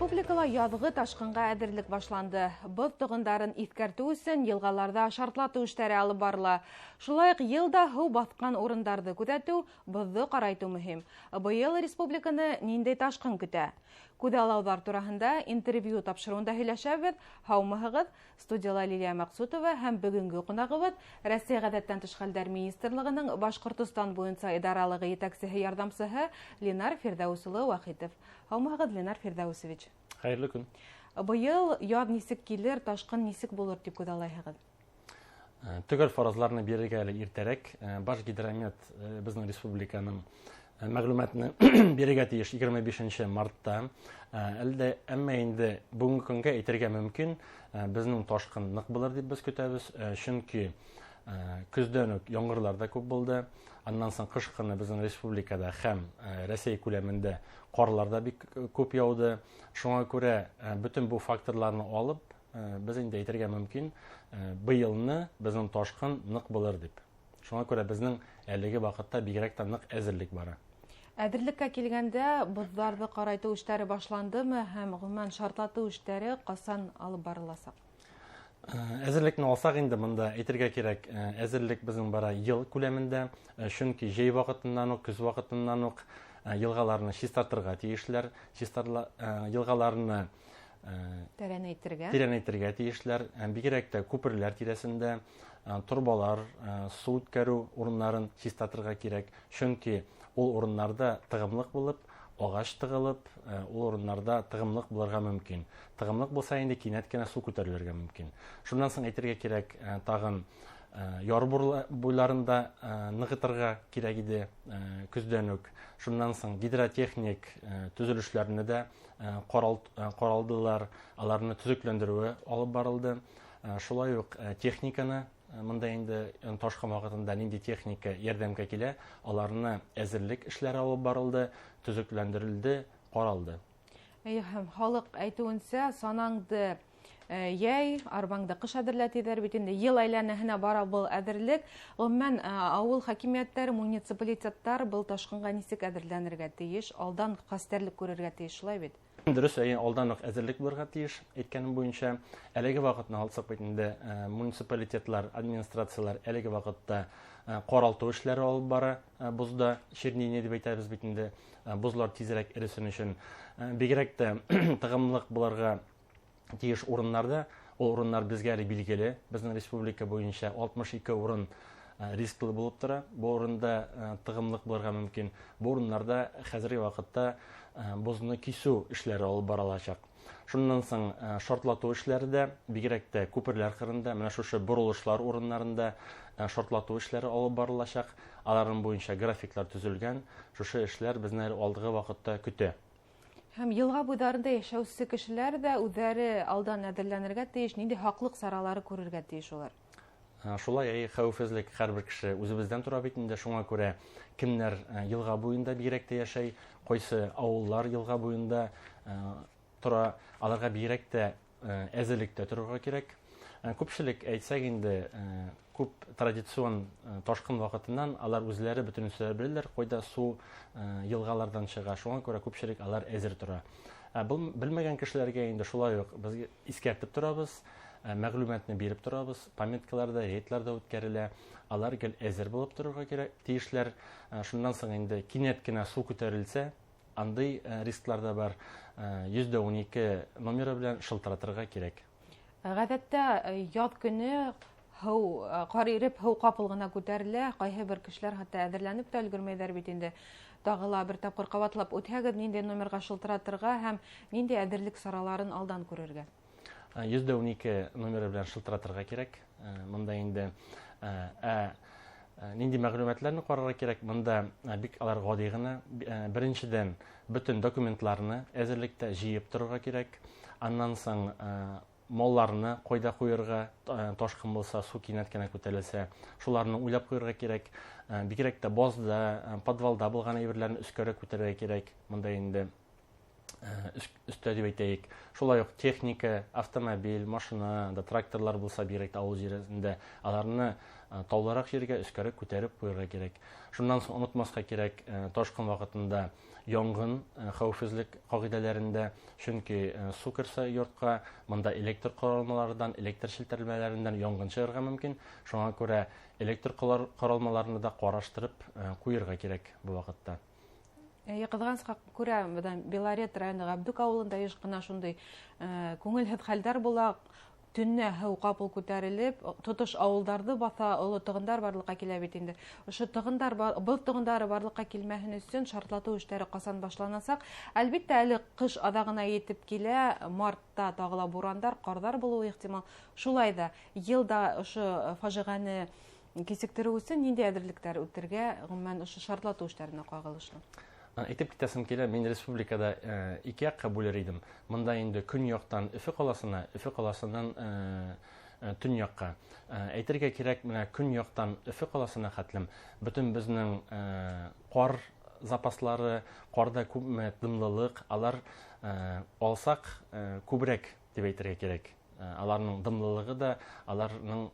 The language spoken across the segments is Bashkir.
Республикала яҙғы ташҡынға әҙерлек башланды. Боҙ тоғондарын иҫкәртеү өсөн йылғаларҙа шартлатыу эштәре алып барыла. Шулай уҡ йыл да һыу баҫҡан урындарҙы күҙәтеү, боҙҙо ҡарайтыу мөһим. Быйыл республиканы ниндәй ташҡын көтә? Күҙаллауҙар тураһында интервью тапшырыуында һөйләшәбеҙ. Һаумыһығыҙ? Студияла Лилия Маҡсутова һәм бөгөнгө ҡунағыбыҙ Рәсәй ғәҙәттән тыш хәлдәр министрлығының Башҡортостан буйынса идаралығы етәксеһе ярҙамсыһы Ленар Фирҙәүес улы Вахитов. Һаумыһығыҙ, Ленар Фирҙәүесович. Хәйерле көн. Быйыл яҙ нисек килер, ташҡын нисек булыр тип күҙаллайһығыҙ? Төгәл фаразларны бирергә әле иртәрәк. Башгидромет беҙҙең республиканың мәғлүмәтен бирергә тейеш 25 мартта. Әлдә, әммә инде бөгөнгө көнгә әйтергә мөмкин, беҙҙең ташҡын ныҡ булыр тип беҙ көтәбеҙ, сөнки көҙҙән үк ямғырлар да күп булды. Аннан соң ҡыш көнө беҙҙең республикада һәм Рәсәй күләмендә ҡарлар да бик күп яуҙы. Шуңа күрә бөтөн был факторларны алып, беҙ инде әйтергә мөмкин, быйылны беҙҙең ташҡын ныҡ булыр тип. Шуңа күрә беҙҙең әлеге ваҡытта бигерәк тә ныҡ әҙерлек бара. Әҙерлеккә килгәндә, боҙҙарҙы ҡарайтыу эштәре башландымы һәм ғөмүмән шартлатыу эштәре ҡасан алып барыласаҡ? Әҙерлекне алсаҡ инде, бында әйтергә кәрәк, әҙерлек беҙҙең бара йыл күләмендә, сөнки жәй ваҡытынан уҡ, көҙ ваҡытынан уҡ йылғаларны чистартырға тейешләр, йылғаларны тәрәнәйтергә. Тәрәнәйтергә тейешләр, бигерәк тә күперләр тирәсендә, торбалар, сыу үткәреү урыннарын чистартырға кәрәк, сөнки ул урыннарҙа тығымлыҡ булып, ағас тығылып, ул урыннарҙа тығымлыҡ булырға мөмкин. Тығымлыҡ булса инде кинәт кенә сыу күтәрелергә мөмкин. Шунан соң әйтергә кәрәк, тағын яр буйларында нығытырға кәрәк иде көҙҙән үк. Шунан соң гидротехник төҙөлөшләрне дә ҡаралдылар, аларны төҙөкләндереүе алып барылды. Шулай уҡ техниканы, мында инде ташҡын ваҡытында ниндәй техника ярҙамға килә, аларны әҙерлек эшләре алып барылды, төҙөкләндерелде, ҡаралды. Эйе, һәм халыҡ әйтеүенсә, санаңды йәй, арбаңды ҡыш әҙерлә тиҙәр бит инде. Йыл әйләнәһенә бара был әҙерлек. Ғөмүмән, ауыл хакимиәттәре, муниципалитеттар был ташҡынға нисек әҙерләнергә тейеш, алдан хәстәрлек күрергә тейеш, шулай бит? Дөрөҫ, әйе, алдан уҡ әҙерлек булырға тейеш, әйткәнем буйынса. Әлеге ваҡытны алсаҡ бит инде, муниципалитетлар, администрациялар әлеге ваҡытта ҡаралтыу эшләре алып бара, боҙҙа чернение тип әйтәбеҙ бит инде, боҙлар тиҙерәк эресен өсөн. Бигерәк тә тығымлыҡ булырға тейеш урыннарҙа, ул урыннар беҙгә әле билгеле, беҙҙең республика буйынса 62 урын рисклы булып тора. Был урында тығымлыҡ булырға мөмкин. Был урыннарҙа хәҙерге ваҡытта боҙны кисеү эшләре алып барыласаҡ. Шунан соң шартлатыу эшләре дә, бигерәк тә күперләр ҡырында, менә шушы боролошлар урыннарында шартлатыу эшләре алып барыласаҡ. Аларның буйынса графиклар төҙөлгән. Шушы эшләр беҙҙе әле алдағы ваҡытта көтә. Һәм йылға буйҙарында йәшәүсе кешеләр ҙә үҙҙәре алдан әҙерләнергә тейеш, ниндәй һаҡлыҡ саралары күрергә тейеш улар? Шулай, әй, хәүефһеҙлек һәр бер кеше үҙебеҙҙән тора бит инде, шуңа күрә кемдәр йылға буйында бигерәк тә йәшәй, ҡайсы ауыллар йылға буйында тора, аларға бигерәк тә әҙерлектә торорға кәрәк. Күпселек әйтсәк инде, күп традицион ташҡын ваҡытынан алар үҙләре бөтөнөсө беләләр, ҡайҙа сыу йылғаларҙан сыға, шуңа күрә күпселек алар әҙер тора. Был белмәгән кешеләргә инде шулай уҡ беҙ иҫкәртеп торабыҙ, мәғлүмәтне биреп торабыҙ, памяткаларҙа, рейдларҙа үткәрелә, алар гел әҙер булып торорға кәрәк, тейешләр. Шунан һуң инде кинәт кенә сыу күтәрелсә, андый рисклар да бар. 112 номеры белән шылтыратырға кәрәк. Ғәҙәттә яҙ көнө һыу, ҡар иреп, һыу ҡапыл ғына күтәрелә, ҡайһы бер кешеләр хатта әҙерләнеп тә өлгөрмәйҙәр бит инде. Тағы ла бер тапҡыр ҡабатлап үтһәгеҙ, ниндәй номерға шылтыратырға һәм ниндәй әҙерлек сараларын алдан күрергә? 112 номеры белән шылтыратырға кәрәк. Мында инде, ниндәй мәғлүмәтләрне ҡарарға кәрәк? Мында бик алар ғади ғына. Беренсенән, бөтөн документларны әҙерлектә йыйып торорға кәрәк. Аннан һуң, малларны ҡайҙа ҡуйырға, ташҡын булса, сыу кинәт кенә күтәрелсә, шуларны уйлап ҡуйырға кәрәк. Бигерәк тә баҙҙа, подвалда булған әйберләрне өҫкәрәк күтәрергә кәрәк. Мында инде өҫтә тип әйтәйек. Шулай уҡ техника, автомобиль, машина, да тракторлар булса, бигерәк тә ауыл ерендә, аларны таулараҡ ергә өҫкәрәк күтәреп ҡуйырға кәрәк. Шунан һуң онотмаҫҡа кәрәк, ташҡын ваҡытында Янгын хәүефһеҙлек ҡағиҙәләрендә, чөнки су керсә йортҡа, монда электр ҡоролмаларынан, электр челтәрләреннән янгын чыгарга мөмкин. Шуңа күрә электр ҡоролмаларны да ҡараштырып ҡуйырға кәрәк был ваҡытта. Ҡыҙғанысҡа күрә, Белорет районы Ғәбдүк ауылында йыш ҡына шундай күңелһеҙ хәлдәр була. Төнлә һыу ҡапыл күтәрелеп, тотош ауылдарҙы баҫа, оло тығындар барлыҡҡа килә бит инде. Ошо тығындар, боҙ тығындары барлыҡҡа килмәһен өсөн шартлатыу эштәре ҡасан башланасаҡ? Әлбиттә, әле ҡыш аҙағына етеп килә, мартта тағы ла бурандар, ҡарҙар булыуы ихтимал. Шулай ҙа йылда ошо фажиғәне кисектереү өсөн ниндәй әҙерлектәр үтергә, ғөмүмән, ошо шартлатыу эштәренә ҡағылышлы? Әйтеп китәсем килә, мин республикада ике яҡҡа бүлер идем. Мында инде көньяҡтан Өфө ҡаласына, Өфө ҡаласынан төньяҡҡа. Әйтергә кәрәк, менә көньяҡтан Өфө ҡаласына хәтлем бөтөн беҙҙең ҡар запаслары, ҡарҙа күпме дымлылыҡ, алар алсаҡ күберәк тип әйтергә кәрәк. Аларның дымлылығы да, аларның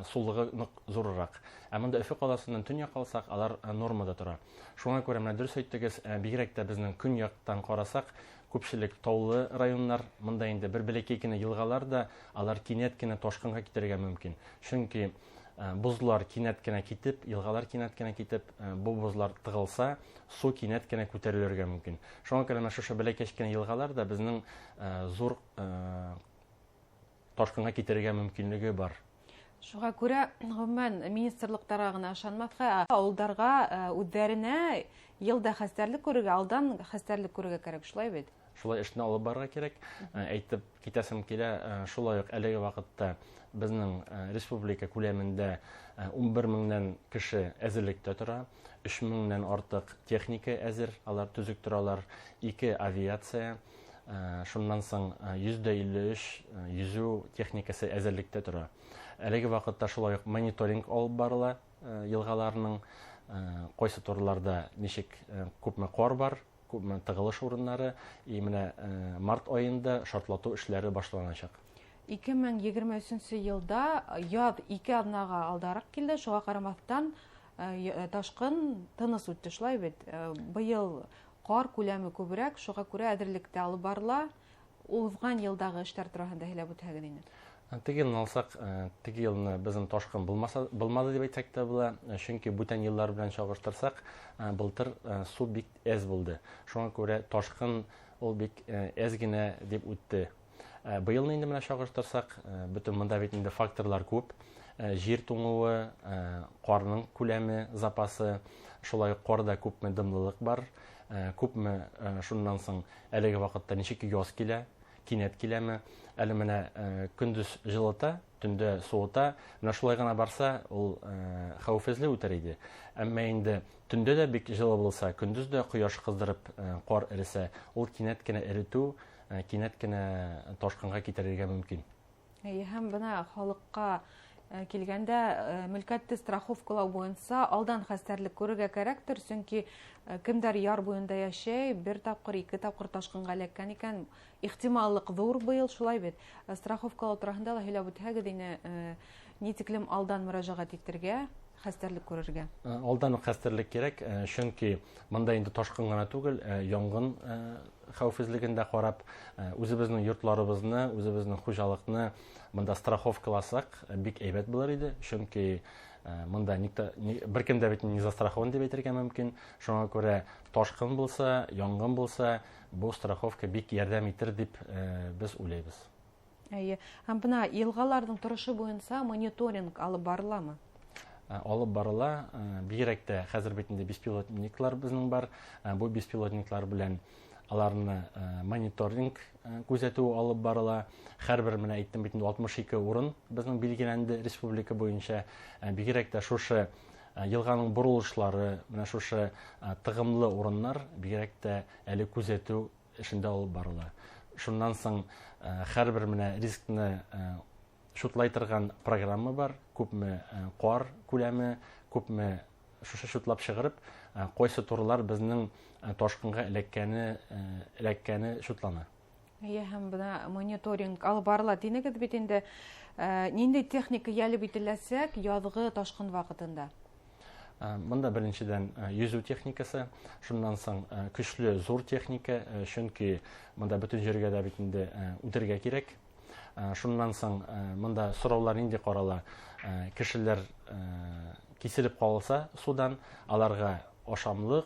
сулығы ныҡ ҙурыраҡ. Ә мында Өфө ҡаласынан төньяҡ алсаҡ, алар нормада тора. Шуңа күрә менә дөрөҫ әйттегеҙ, бигерәк тә беҙҙең көньяҡтан ҡарасаҡ, күпселек таулы районнар, мында инде бер бәләкәй генә йылғалар да, алар кинәт кенә ташҡынға китергә мөмкин. Чөнки боҙлар кинәт кенә китеп, йылғалар кинәт кенә китеп, был боҙлар тығылса, су кинәт кенә күтәрелергә мөмкин. Шуңа күрә менә шушы бәләкәй кенә йылғалар да беҙҙең ҙур ташҡынға китерергә мөмкинлеге бар. Шуға күрә, ғөмүмән, министрлыҡтарға ғына ышанмаҫҡа, ауылдарға үҙҙәренә йылда хәстәрлек күрергә, алдан хәстәрлек күрергә кәрәк, шулай бит? Шулай эшне алып барырға кәрәк. Әйтеп китәсем килә, шулай уҡ әлеге ваҡытта беҙҙең республика күләмендә 11 меңдән кеше әҙерлектә тора, 3 меңдән артыҡ техника әҙер, алар төҙөк торалар, 2 авиация, шуннан соң 153 йөзөү техникасы әҙерлектә тора. Әлеге ваҡытта шулай уҡ мониторинг алып барыла йылғаларының, ҡайсы торларҙа нисек күпме ҡар бар, күпме тығылыш урындары, и менә март айында шартлатыу эшләре башланачаҡ. 2023 йылда яҙ 2 аҙнаға алдараҡ килде, шуға ҡарамаҫтан ташҡын тыныс үтте, шулай бит? Быйыл ҡар күләме күберәк, шуға күрә әҙерлек тә алып барыла. Уҙған йылдағы эштәр тураһында һөйләп үтһәгеҙ ине. Теге йылны алсаҡ, теге йылны беҙҙең ташҡын булманы тип әйтһәк тә була, сөнки бүтән йылдар белән сағыштырсаҡ, былтыр су бик әҙ булды. Шуңа күрә ташҡын ул бик әҙ генә тип үтте. Быйылны инде менә сағыштырсаҡ, бөтөн мында бит инде факторлар күп. Жир туңыуы, ҡарның күләме, запасы, шулай уҡ ҡарҙа күпме дымлылыҡ бар, күпме шуннан соң әлеге ваҡытта нисек яҙ килә, кинәт киләме, әле менә көндөҙ жылыта, төндә суыта, менә шулай ғына барса, ул хәүефһеҙле үтер ине. Әммә инде төндә дә бик жылы булса, көндөҙ дә ҡояш ҡыҙҙырып ҡар эресә, ул кинәт кенә эретеү, кинәт кенә ташҡынға китерергә мөмкин. Һәм бына халыҡҡа килгәндә мөлкәтте страховкалау буйынса алдан хәстәрлек күрергә кәрәктер, сөнки кемдәр яр буйында йәшәй, бер тапҡыр, ике тапҡыр ташҡынға эләккән икән, ихтималлыҡ ҙур быйыл, шулай бит. Страховкалау тураһында ла һөйләп үтһәгеҙ ине, ни тиклем алдан мөрәжәғәт итергә, хәстәрлек күрергә? Алдан уҡ хәстәрлек кәрәк, сөнки мында инде ташҡын ғына түгел, янғын хәүефһеҙлеген дә ҡарап, үҙебеҙҙең йортларыбыҙны, үҙебеҙҙең хужалыҡны мында страховкаласаҡ бик әйбәт булыр ине, сөнки мында бер кем дә бит не застрахован тип әйтергә мөмкин. Шуңа күрә ташҡын булса, янғын булса, был страховка бик ярҙам итер тип беҙ уйлайбыҙ. Эйе, һәм бына йылғаларҙың торошо буйынса мониторинг алып барыламы? Алып барыла, бигерәк тә хәҙер бит инде беспилотниклар беҙҙең бар. Бу беспилотниклар белән аларны мониторинг күҙәтеү алып барыла. Һәр бер, менә әйттем бит инде, 62 урын беҙҙең билгеләнде республика буйынса. Бигерәк тә шушы йылғаның боролошлары, менә шушы тығымлы урыннар бигерәк тә әле күҙәтеү эшендә алып барыла. Шуннан соң һәр бер менә рискны шутлай торган программа бар, күпме ҡар күләме, күпме шушы шутлап чыгарып, ҡайсы турлар беҙҙең ташҡынға эләккәне шутлана. Эйе, һәм бына мониторинг алып барыла тинегеҙ бит инде. Ниндәй техника йәлеп ителәсәк яҙғы ташҡын ваҡытында? Бында беренсенән йөзөү техникасы, шуннан соң көслө зур техника, чөнки монда бөтен җиргә дә бит инде үтергә кирәк. Шуннан соң монда сораулар нинди карала? Кешеләр киселеп калса судан, аларга ашамлык,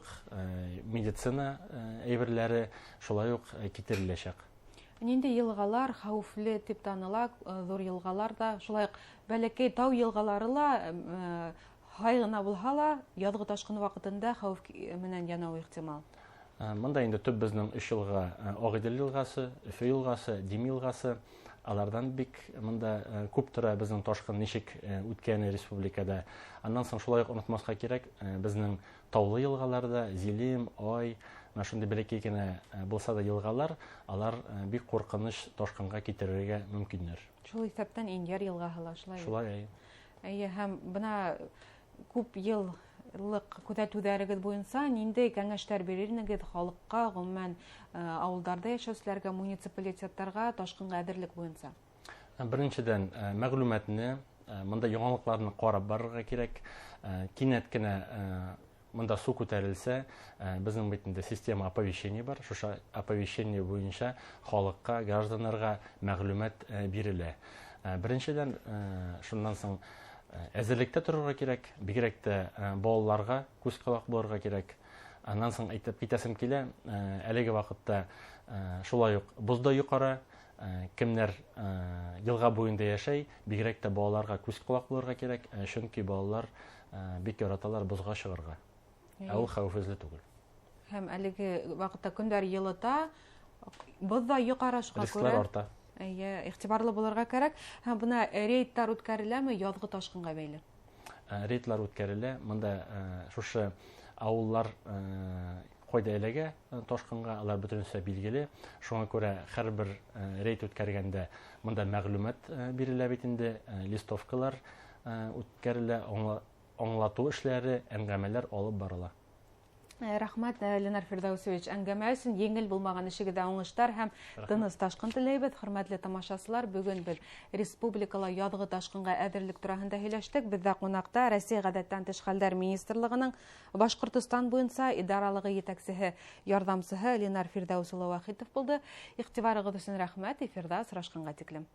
медицина әйберләре шулай ук китереләчәк. Нинди йылғалар хәүефле дип таныла, зур йылғалар да, шулай ук бәләкәй тау йылғалары ла һай ғына булһа ла, яҙғы ташҡын ваҡытында хәүеф менән янауы ихтимал. Монда инде төп безнең өч йылға: Ағиҙел йылғасы, Өфө йылғасы, Дим йылғасы. Алардан бик монда күп тора безнең ташҡын ничек үткәне республикада. Аннан соң шулай ук онытмаҫҡа кирәк, безнең таулы йылғаларда Зилим, Ай, менә шундый бәләкәй генә булса да йылғалар, алар бик ҡурҡыныс ташҡынға китерергә мөмкиннәр. Шул иҫәптән Инйәр йылғаһы ла шулай. Шулай. Эйе, һәм бына күп йыллыҡ күҙәтеүҙәрегеҙ буйынса ниндәй кәңәштәр бирер инегеҙ халыҡҡа, ғөмүмән, ауылдарҙа йәшәүселәргә, муниципалитеттарға ташҡынға әҙерлек буйынса? Беренсенән, мәғлүмәтне, мында яңылыҡларны ҡарап барырға кәрәк. Кинәт кенә мында су күтәрелсә, безнең бит инде система оповещений бар. Шушы оповещение буйынса халыҡҡа, гражданнарға мәғлүмәт бирелә. Беренсенән, шуннан соң әҙерлектә торорға кәрәк, бигерәк тә балаларға күҙ ҡолаҡ булырға кәрәк. Аннан соң әйтеп китәсем килә, әлеге ваҡытта шулай уҡ боҙ да юғары, кемдәр йылға буйында йәшәй, бигерәк тә балаларға күҙ ҡолаҡ булырға кәрәк, сөнки балалар бик яраталар боҙға сығырға. Ә ул хәүефһеҙле түгел. Һәм әлеге ваҡытта көндәр йылыта, боҙ ҙа юғары, шуға күрә рисклар арта. Эйе, иғтибарлы булырға кәрәк. Һәм бына рейдтар үткәреләме яҙғы ташҡынға бәйле? Рейдлар үткәрелә. Мында шушы ауыллар ҡайҙа эләгә ташҡынға, алар бөтөнләй билгеле. Шуңа күрә һәр бер рейд үткәргәндә мында мәғлүмәт бирелә бит инде, листовкалар үткәрелә, аңлатыу эшләре, әңгәмәләр алып барыла. Рәхмәт, Ленар Фирҙәүсович, әңгәмә өсөн. Еңел булмаған эшегеҙҙә уңыштар һәм тыныс ташҡын теләйбеҙ. Хөрмәтле тамашасылар, бөгөн беҙ республикала яҙғы ташҡынға әҙерлек тураһында һөйләштек. Беҙҙә ҡунаҡта Рәсәй ғәҙәттән тыш хәлдәр министрлығының Башҡортостан буйынса идаралығы етәксеһе, ярҙамсыһы Ленар Фирҙәүс улы Вахитов булды. Иғтибарығыҙ өсөн рәхмәт. Эфирҙа осрашҡанға тиклем.